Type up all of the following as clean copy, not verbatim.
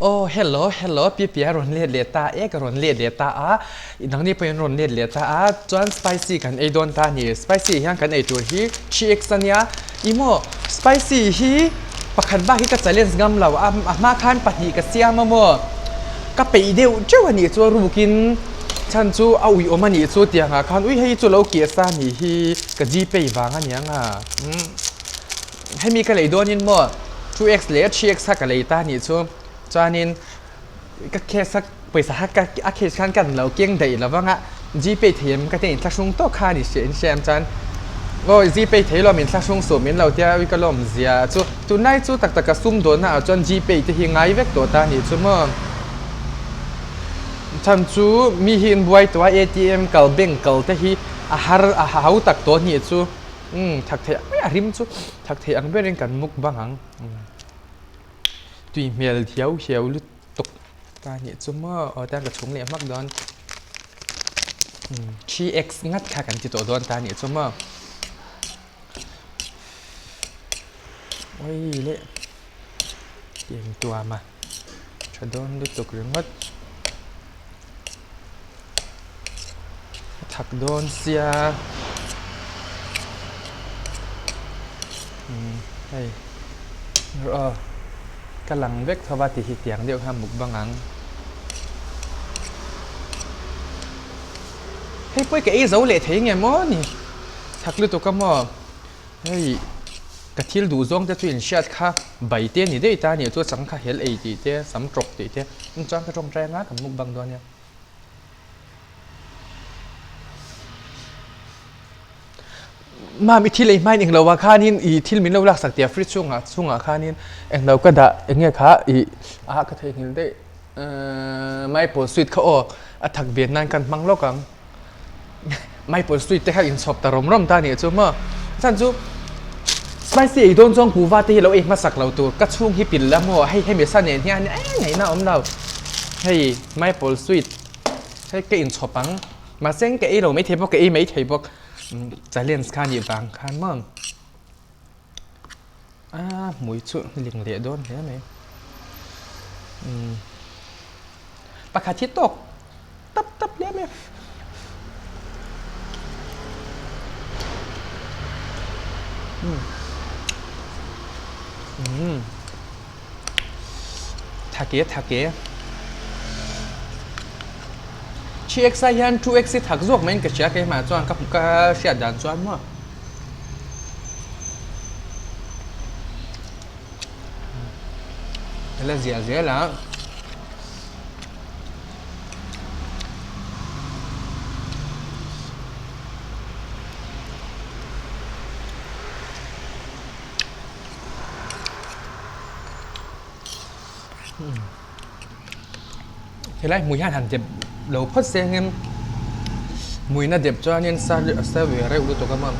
Aw hello hello Pipi a rawn let leh ta e ka rawn let leh ta a nangni pawhin rawn let leh ta a chuan spicy kan ei dawn ta a ni spicy hian kan ei tur hi 3x ania ih maw spicy hi pakhat bak hi ka challenge ngam lo a a hma khan pahnih ka siam a maw ka peih deuh teuh a nih chu a rukin chhan chu a ui awm a nih chu tiang ah khan ui hei chu lo keh sa a nih hi ka gpay vang a niang a umm. Hemi ka lei dawnin maw 2x leh 3x kha ka lei ta anih chu chuanin ka cash a pawisa kha ka a cash khan ka lo keng daih lo vang a gpay thei em ka ti a inthlahrung tawk kha a ni hria in hria em chuan aw gpay thei lo min thlahrung suh min lo tia ui ka lawm zia chu tunlai chu tak tak a sum dawnna ah chuan gpay te hi ngai vek tawh ta anih chu maw chhan chu mi hi in buai tawh a atm kal bank kal te hi a har a hau tak tawh anih chu. Umm thak theih ang mai a rim chu thak theih ang berin kan muk bang ang tui hmel hiau hiau lutuk ta nih chu maw aw tiang ka chhung leh hmak dawn 3x ngat kha kan ti tawh dawn ta nih chu maw oi leh tiang tuam a tha dawn lutuk ringawt. A thak dawn sia umm hei aw ka lang vek tho va tih hi tiang deuh kha mukbang ang hei pawh hi ka ei zo leh thei nge maw ni thak lutuk a maw. Hei ka thil duh zawng te chu in hriat kha bai te ni daih ta a nih chu chang kha hel ei tih te sam tawk tih te in chuan ka tawngtai anga kan mukbang dawn nia. Mam i thil ei hmain englo ah khanin i thil min lo laksak tia fridge chungah chungah khanin englo ka dah enge kha i ah ka theihnghilh daih maple sweet kha aw a thak ve nan kan hmang lawk ang. Maple sweet te kha inchhawp ta rawm rawm ta nih chu maw chhan chu spicy ei dawn chuan kuhva te hi lo ei hmasak lo tur ka chhung hi pil la maw hei hemi sa nen hian eng ngaihna a awm lo hei maple sweet hei ka inchhawp ang mahse ka ei lo maithei bawk ka ei maithei bawk challenge kha nih vang khan maw a hmui chu ling leh dawn hle mai umm pakhat hi tawk tap tap hle mai a. Umm thake thake 3x ai hian 2x hi thak zawk maiin ka hria keimah chuan ka ka hriat dan chuan maw. Ka la ziah zel a. Helai hmui hian han dep lo phawt se engem hmuina dep chuanin sa sa ve reuh lutuk a maw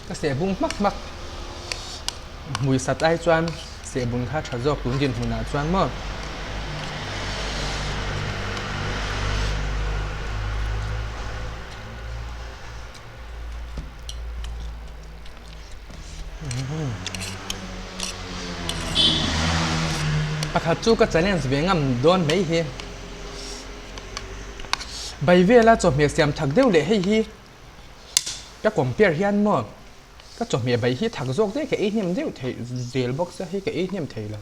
Ka seh bung hmak hmak hmui sat ai chuan seh bun kha tha zawk tun dinhmunah chuan maw. Pakhat chu ka challenge ve ngam dawn mai hi. Bai vela chawhmeh siam thak deuh leh hei hi. Ka compare hian maw ka chawhmeh bai hi thak zawk daih ka ei hnem deuh theih zel bawk sia hei ka ei hnem thei lo.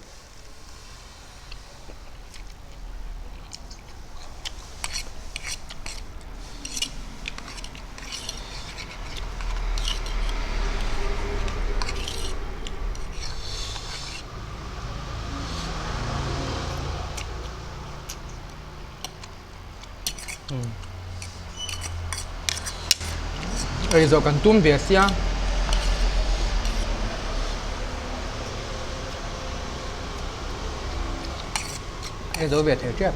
Ei zawh kan tum ve sia. Ei zo ve thei tep.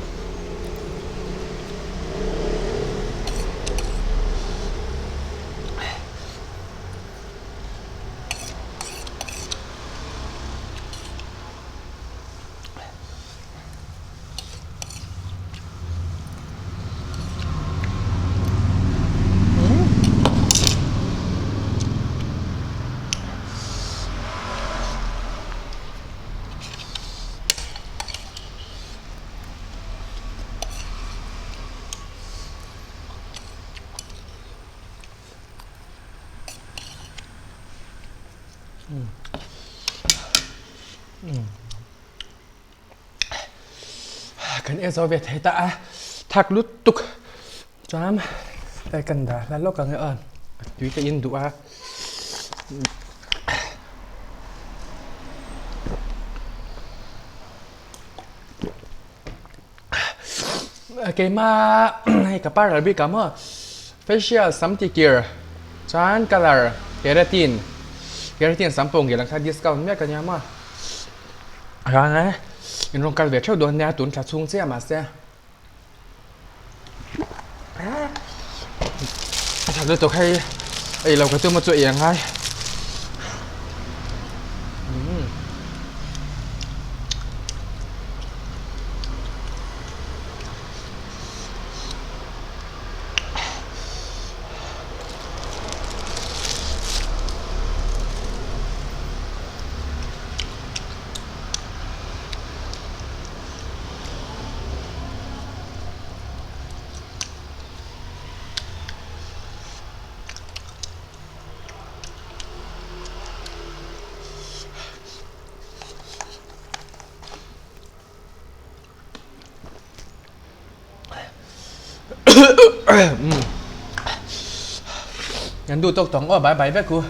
Kan ei zo ve thei ta a, thak lutuk chuan hei kan dah hla lawk ang e aw, tui ka in duh a. Keimah hei ka parlour bik ah maw facial sam ti kir chuan colour keratin keratin sam pawh ngei lang kha discount mek a nia maw rang e in rawn kal ve theuh dawn nia tun thla chhung chiah mahse a that lutuk hei ei lo ka tum a chu ei angai. Kan duh tawk tawng aw bai bai vek u.